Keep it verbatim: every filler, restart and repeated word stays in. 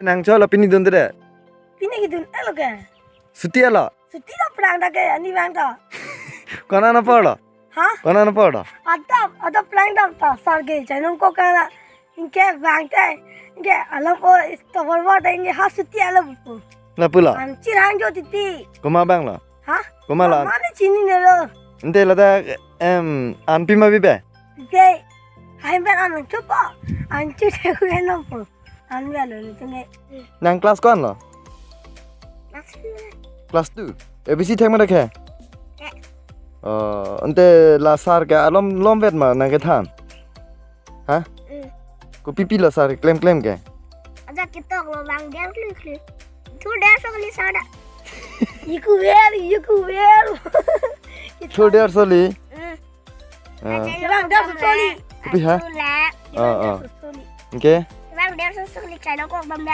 Nang cholo pini dun de. Pini kedun-et lo ke. Suti lo. Suti ta plang ta ke ani bang ta. Konat apor lo? Ha? Konat apor lo? Adap, adap plang ta ta sar ke chainong kok kana. Anke bang te. Anke alam o is tovar var te anke ha suti lo pu. Lapu lo? An chirang jo titi. Komat abang lo? Ha? Komat lo? Mama ni chinine lo. Ante lata em an pima bibe? Bibe. Hai ben an chupo. An chu te ku no po. An bibe lo ni tunge. Nang class ko-an lo? Class two. Class two. A B C thek ma thek he? Thek. Oh, ante la sar ke alom lomvet ma nang kethan? Ha? Mm. Kopi pi lo sar klem klem ke? Aja ketok lo bang der kli kli. Thu der so kli sar da. Iku ver, iku ver. Thu der so li? Mm. Ah. Bang der so li. Kopi ha? Achu la. Ah, ah. Der so li. Anke? Bang der so li chainong kok bang da.